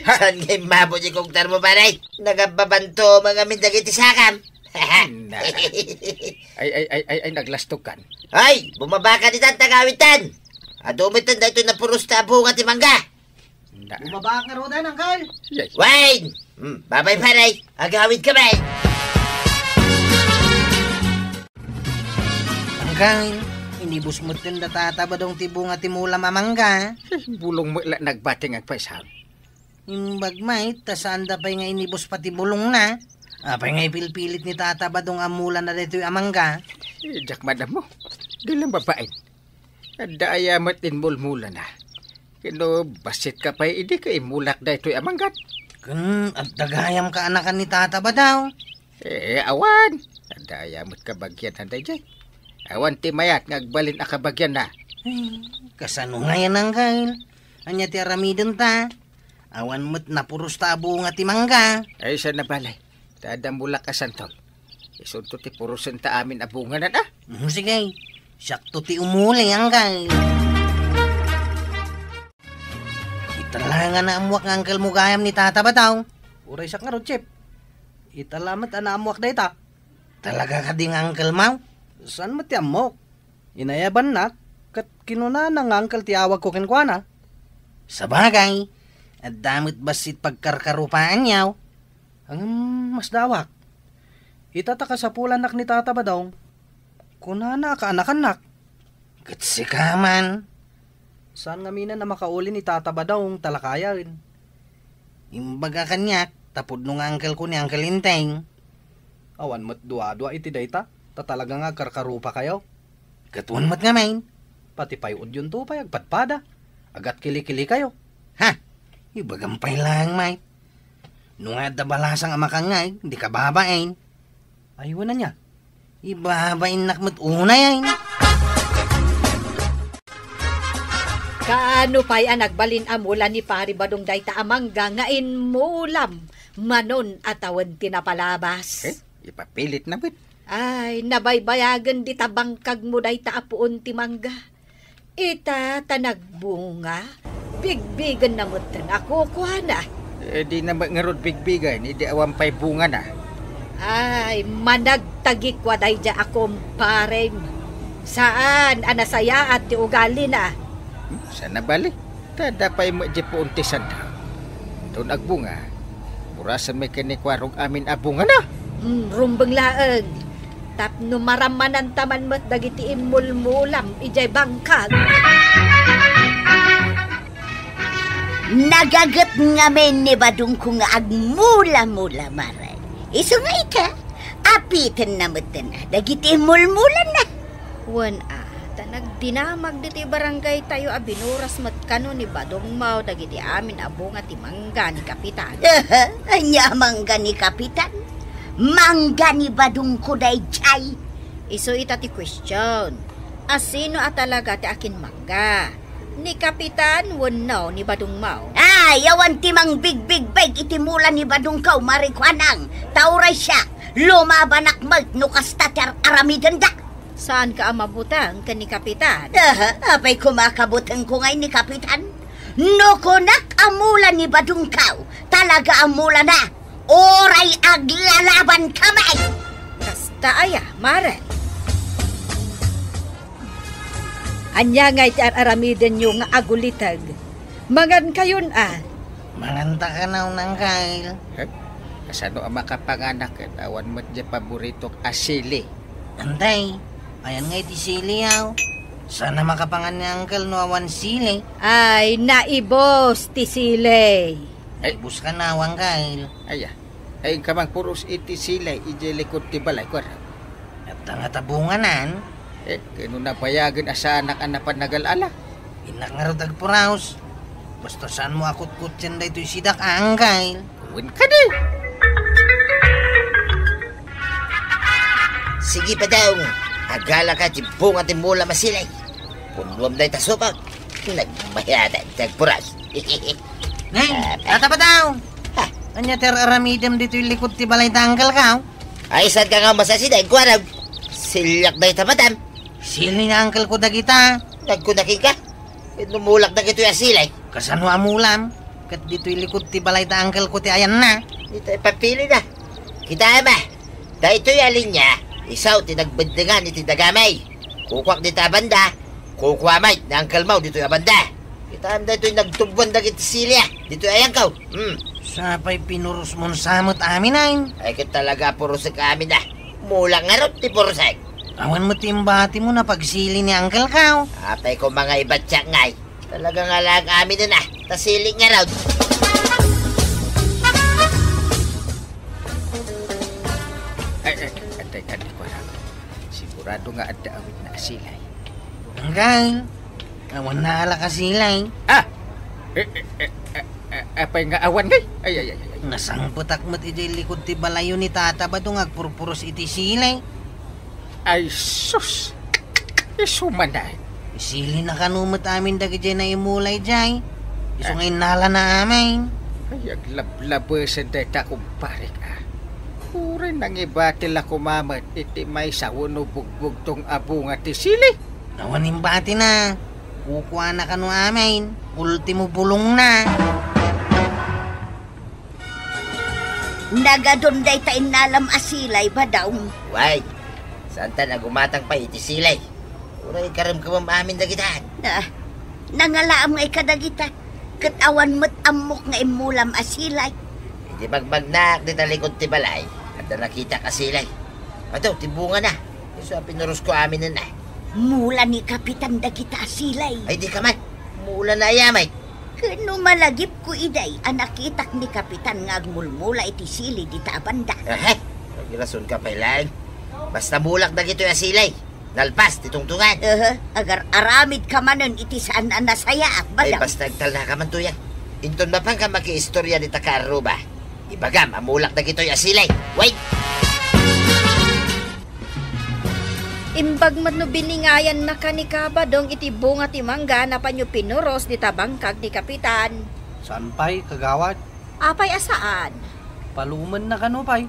Saan nga immabo di kugtarmo, pare? Nagababanto mga min dagiti sakam. Na. Ay, ay, ay, ay, ay, naglastogkan. Ay, bumaba ka ditan, tagawitan. Adu metten daytoy napuros ta a bunga ti mangga. Na. Bumaba ka ngaruden, Angkel. Yay. Wayne! Hmm, babay, pare. Agawid ka, bay. Angkel, inibus metten da Tata Badong ti bunga ti mulam a mangga. Bulong met la nagbati nga agpaysa. Imbag met, ta saanda pay nga inibus pay ti bulongna. Apay nga ipilpilit ni Tata Badong a mulana daytoy a mangga? Eh, diak madammo. Di lang babaen. Adda aya met inmulmulana. Ket no bassit ka pay idi ket imulak daytoy a mangga? Ken adda gayam kaanakan ni Tata Badong? Eh, awan. Adda aya met kabagianna daydiay? Awan ti mayat nga agbalin a kabagianna. Eh, kasano ngayen, Angkel? Ania ti aramidenta? Awan met napuros ta a bunga ti mangga. Ay, saan a bale? Ta adda mulak a santol. Isunto ti purosen ta amin a bungana, ah. Mm, sige. Siakto ti umuli, Angkel. Ita la nga naammuak nga angkelmo gayam ni Tata Badong. Uray siak ngarud, Chip. Ita la met a naammuak dayta. Talaga kadi nga angkelmo? Saan met ti ammok? Inayabannak, ket kinunana nga angkel ti awagko kenkuana. Sabagay, adda met bassit pagkarkarupaanyo. Ngem masdawak. Ita ta kasapulannak ni Tata Badong, kunana a kaanakannak. Ket sika man? Saan ngamin a makauli ni Tata Badong ta lakayen? Imbaga kaniak, ta pudno nga angkelko ni Angkel Enteng. Awan met duadua iti dayta, ta talaga nga agkarkarupakayo. Ket wen met ngamin. Pati pay udyonto pay agpadpada, agatkilikilikayo. Ha? Ibagam pay laeng, Mike. No nga adda balasang a makangngeg, dika babain. Ay, wen ania? Ibabainnak met unay, ay. Kaano pay a nagbalin a mula ni Pari Badong dayta a mangga nga inmulam manon a tawen ti napalabas? Eh, ipapilitna met. Ay, nabaybayagen dita bangkagmo dayta a puon ti mangga. Ita ta nagbunga, bigbigenna metten a kukuana. Eh, dina met ngarud bigbigen, idi awan pay bungana. Ay, managtagikua daydiay a kumparem. Saan a nasayaat ti ugalina. Hmm, saan a bale? Ta adda pay met di puon ti sanda. Inton agbunga, burasen met kenni kuarog amin a bungana. Hmm, rumbeng laeng. Tapno maramananta man met dagiti immulmulam idiay bangkag. Nagaget ngamin ni badongko nga agmula-mula, Mare. Isu nga ita, apitenna metten dagiti immulmulanna. Wen a, ta nagdinamag ditoy barangay tayo a binuras met kano ni Badong Mao dagiti amin a bunga ti mangga ni Kapitan. Ania a mangga ni Kapitan? Mangga ni badongko daydiay. Isu ita ti question. A sino a talaga ti akinmangga? Ni Kapitan wenno ni Badong Mao? Ay, awan ti mangbigbigbeg iti mula ni badongko, Mare Kuanang. Ta uray siak, lumabanak met no kasta ti ar-aramidenda. Saanka a mabuteng ken ni Kapitan? Aha, apay koma a kabutengko ngay ni Kapitan? No kunak a mula ni Badongko, talaga a mulana. Uray aglalaban kami! Kasta aya, Mare. Ania ngay ti ar-aramidenyo nga aguliteg? Mangankayon a? Manganta kano, Uncle. Eh, kasano a makapanganak ket awan met diay paboritok a sili? Antay, ayan nga iti sili, aw. Saan a makapangan ni Uncle no awan sili? Ay, naibus ti sili. Ay. Naibus kano, Uncle. Aya. Ay, inka mangpuros iti sili idiay likud ti balay, kuarag. Adda ngata bunganan? Eh, ket no nabayagen a saanak a napan nagal-ala? Innak ngarud agpuros. Basta saanmo a kutkutten daytoy sidak, Uncle. Wen kadi. Sige, Badong. Agalaka ti bunga ti mula a sili. Punnuam dayta subok. Nagmayatan ti agpuros. Nay, ah, Tata Badong. Ha? Ania ti ar-aramidem ditoy likud ti balay ti uncle ko? Ay, saanka nga masasida, kuarag. Siliak dayta, madam. Sili ni uncle ko dagita. Nagkuna kenka? Inumulak dagitoy a sili. Kasano a mulam? Ket ditoy likud ti balay ti uncle ko ti ayanna. Dita ipapili na. Kita ba? Daytoy a linya, isu ti nagbendengan iti dagami. Kukuak dita a banda, kukua met ni uncle mo ditoy a banda. Kitaem daytoy nagtubuan dagiti sili, ah, ditoy ayanko. Hmm. Sapay pinurosmon sa met amin, ay? Ay, ket talaga a purosek amin, ah. Mulak ngarud ti purosek. Awan met ti imbatimo a pagsili ni uncle ko? Apay koma nga ibatiak ngay. Talaga nga laeng amin na, ta sili ngarud. Ay, ay, ay, antay, antay, kuarag. Sigurado nga adda awitna a sili. Uncle, awan naalak a sili. Ah! Eh, eh, eh, eh, eh, apay nga awan, ngay? Ay, ay, ay, ay, ay. Nasangpetak met idiay likud ti balayyo ni Tata Badong agpurpuros iti sili. Ay, sus! Isu manen. Isili na kano met amin dagidiay naimula idiay. Isu nga innalana amin. Ay, aglablabesen dayta, kumparek, ah. Uray nangibati la koma met iti maysa wenno bugbugtong a bunga ti sili. Awan imbatina. Kukuana kano amin. Ultimo bulongna. Nagadun dayta innalam a sili, Badong. Way, saanta a gumatang pay iti sili. Uray karemkemem amin dagitan. Na, nangalaam ngay kadagita, ket awan met ammok nga immulam a sili. Idi magmagnaak dita likud ti balay, adda nakitak a sili. Adu, ti bungana. Isu a pinurosko amin na. Mula ni Kapitan dagita a sili. Ay, di ka man. Mula na aya met. Ken no malagipko idiay a nakitak ni Kapitan nga agmulmula iti sili dita a banda. Aha, agrasonka pay laeng. Basta mulak dagitoy a sili. Nalpas ti tungtungan. Aha, agar-aramidka manen iti saan a nasayaat, Badong. Ay, basta agtalnaka man tuyan. Inton mapanka makiistorya dita kaarruba, ibagam a mulak dagitoy a sili. Wait! Imbag met no biningayannaka ni Kabadong iti bunga ti mangga napanyo pinuros dita bangkag ni Kapitan. Saan pay, kagawad? Apay a saan? Paluomenna kano pay?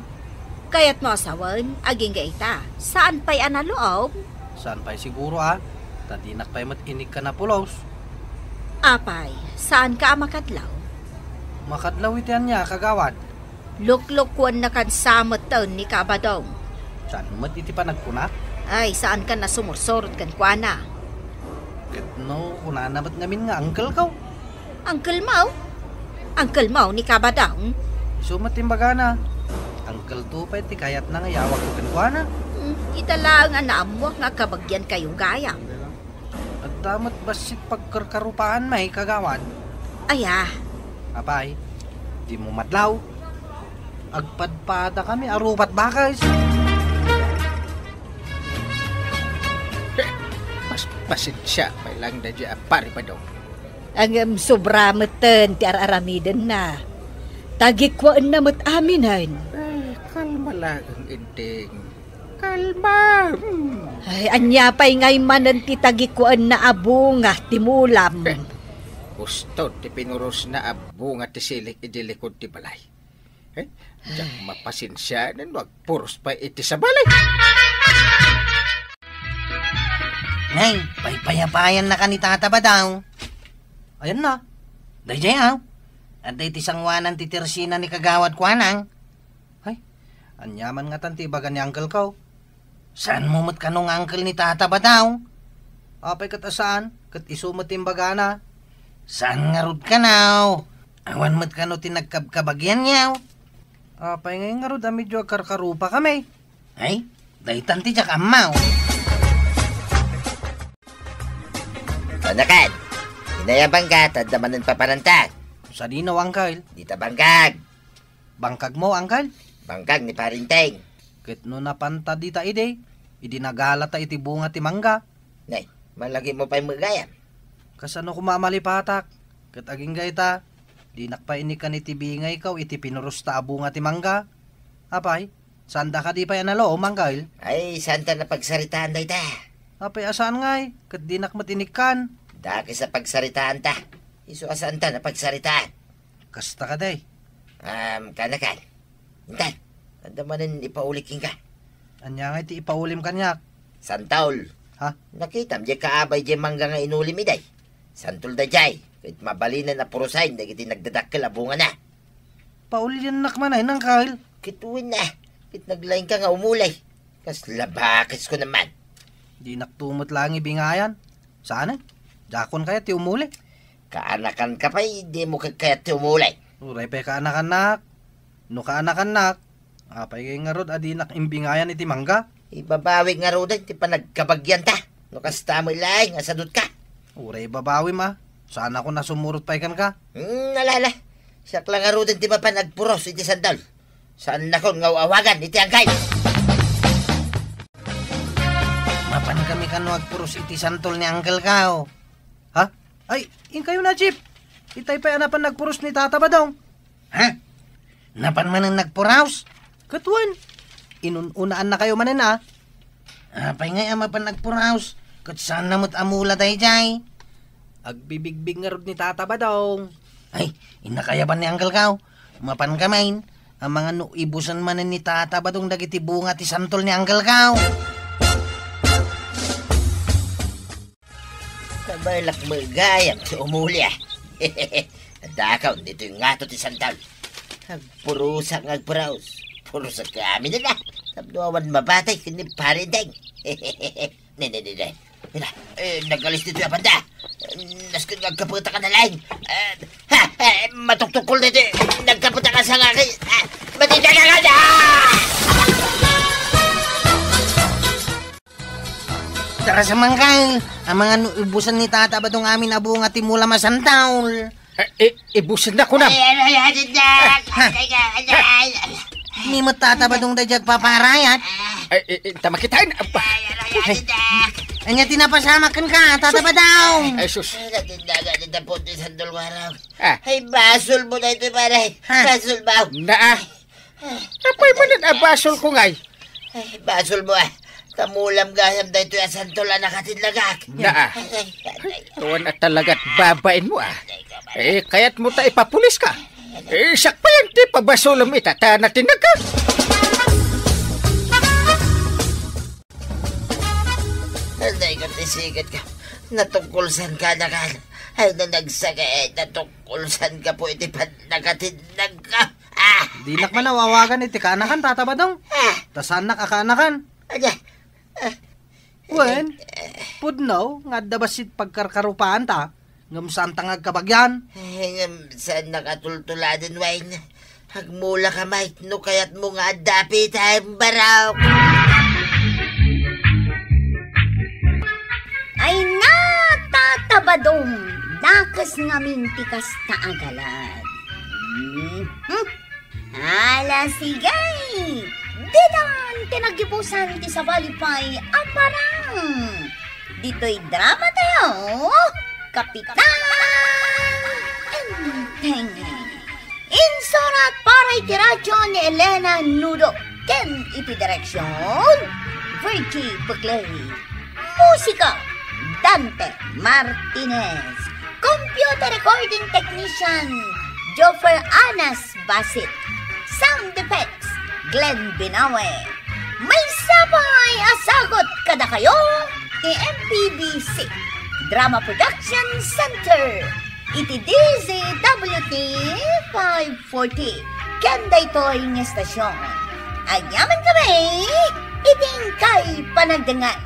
Kayatmo a sawen, agingga ita, saan pay a naluom? Saan pay siguro a, ta dinak pay met inikka napulos. Apay, saanka a makadlaw? Makadlaw iti ania, kagawad? Luklukuennakan sa metten ni Kabadong. Saan met iti panagkunak? Ay, saankan a sumursurot kenkuana. Ket no, kunana met ngamin nga uncle ko. Uncle mo? Uncle mo ni Kabadong? Isu met ti imbagana. Uncle to pay ti kayatna nga iyawagko kenkuana. Hmm, ita laeng a naammuak nga agkabagiankayo gayam. Adda met bassit pagkarkarupaan, may kagawad. Aya? Apay, dimo madlaw. Agpadpadakami a rupat bakes. Pas-, pasensia pay laeng daydiay a Pari Badong. Ngem sobra metten ti ar-aramidenna. Tagikuaenna met aminen. Ay, kalma laeng, Enteng. Kalma. Hmm. Ay, ania pay ngay manen ti tagikuaenna a bunga ti mulam? Eh, husto ti pinurosna a bunga ti silik idi likud ti balay. Eh, diak mapasensiaen no agpuros pay iti sabali. Nay, paypayapayan na ka ni Tata Badong. Ayan na. Dayjay, aw. Adda iti sanguanan ti tersina ni Kagawad Kuanang. Ay, aniaman ngatan ti ibaga ni uncle ko? Saan mo met kano nga uncle ni Tata Badong? Apay ket a saan, ket isu met ti imbagana. Saan ngarud kano? Awan met kano ti nagkabkabagian yaw? Apay ngay ngarud a medyo agkarkarupa kami? Ay, daytan ti diak ammaw. Anakan, inayabang ka, tadda manen paparanta. Sadino, uncle? Dita bangkag. Bangkag mo, uncle? Bangkag ni Parinteng. Ket no napanta dita idi, idi nagalata iti bunga ti mangga. Nay, malagi mo pay met gayam. Kasano koma a malipatak? Ket agingga ita, dinak pay inikkan iti bingayko iti pinurosta a bunga ti mangga. Apay, saan da kadi pay a naloo, uncle? Ay, saan ta napagsaritaan dayta? Apay a saan ngay, ket dinak met inikkan. Dakes a pagsaritaan ta. Isu a saan ta napagsaritaan. Kasta kadi. Um, kanakan. Intan, adda manen ipaulik kenka. Ania ngay ti ipaulim kaniak? Santol. Ha? Nakitam diay kaabay diay mangga nga inulim iday. Santol daydiay. Ket mabalinen a purusayen dagiti nagdadakkel a bungana. Pauliennak manen, uncle. Ket wen a. Ket naglaingka nga umuli. Kasla bakesko naman. Dinak tumot laeng ibingayan. Saan? Diakon kayat ti umuli. Kaanakanka pay, dimo ket kayat ti umuli. Uray pay kaanakannak. No kaanakannak, apay ngay ngarud a dinak imbingayan iti mangga? Ibabawi ngaruden ti panagkabagianta. No kasta met laeng a sadutka. Uray ibabawim a. Saanakon a sumurot pay kenka. Hmm, ala, ala. Siak la ngaruden ti mapan agpuros iti santol. Saannakon nga aw-awagan iti uncle. Mapan kami kano agpuros iti santol ni uncle ko. Ha? Ay, inkayo na, Chief. Itay pay a napan nagpuros ni Tata Badong. Ha? Napan manen nagpuros? Ket wen, inun-unaannakayo manen a. Apay ngay a mapan nagpuros? Ket saanna met a mula daydiay. Agbibigbig ngarud ni Tata Badong. Ay, innak ayaban ni uncle ko. Mapan kami, amangan no ibusen manen ni Tata Badong dagiti bunga ti santol ni uncle ko. Kabaelak met gayam ti umuli a. Dakaw ditoy ngato ti santol. Agpurosak nga agpuros. Purosak kami na. Tapno awan mabatay ken ni Parinteng. Ne, ne, ne, ne. Ila, eh, nagalis ditoy a banda. Nasken nga agkapetak a nalaing. Eh, ha, eh, matuktukkol ditoy. Nagkapetak a sangaki. Ah, matitaka ka na! Tara sa mangkal. Amangan no ibusen ni Tata Badong amin a bunga ti mula masantol. Eh, eh, ibusen na kunam. Ay, ay, ay, ay, ay, ay, ay, ay. Ni met Tata Badong daydiay agpaparayat. Ay, eh, eh, ta makitain. Apa? Ay, ay, ay, ay, ay. Ania ti napasamak kenka, Tata Badong? Ay, sus. Ay, natindagan ni Dapot ni Sandol Warang. Ah. Ay, basol mo na ito, pare. Ha? Basol mo. Naa. Apay manen a basol ko ngay? Ay, basol mo a. Ta mulam gayam daytoy a santol a nakatinlagak. Naa. Ay, ay, ay, ay. Tuan a talagat babain mo a. Eh, kayat mo ta ipapulis ka. Eh, sakpayan ti pabasolem ita ta natinlagak. Anay ka ti sigat ka. Natungkolsan ka na kan. Ay, nanagsakit. Natungkolsan ka po iti pan-, nakatinlagak. Ah! Dinak man awawagan iti kaanakan, Tata Badong. Ah! Ta saannak a kaanakan. Ada. Ah. Wen, pudno nga adda bassit pagkarkarupaanta, ngem saanta nga agkabagian. Ay, ngem saan nakatultuladen, Wayne. Agmula ka, Mike, no kayat mo nga adda apita, barok. Ay na, Tata Badong, dakes ngamin ti kasta a galad. Hmm? Ala, sige! Ditan ti naggibusan ti sabali pay a parang. Ditoy drama tayo, Kapitan Enteng. Insurat para iti radyo ni Elena Nudo ken iti direksyon, Virgie Buclay. Musika, Dante Martinez. Computer recording technician, Joffer Anas Basit. Sound effects, Glenn Binawe. Maysa pay a sagut kadakayo, M P B C Drama Production Center iti D Z W T five forty. Ken daytoy nga estasion, agyaman kami iti inkay panagdengngeg.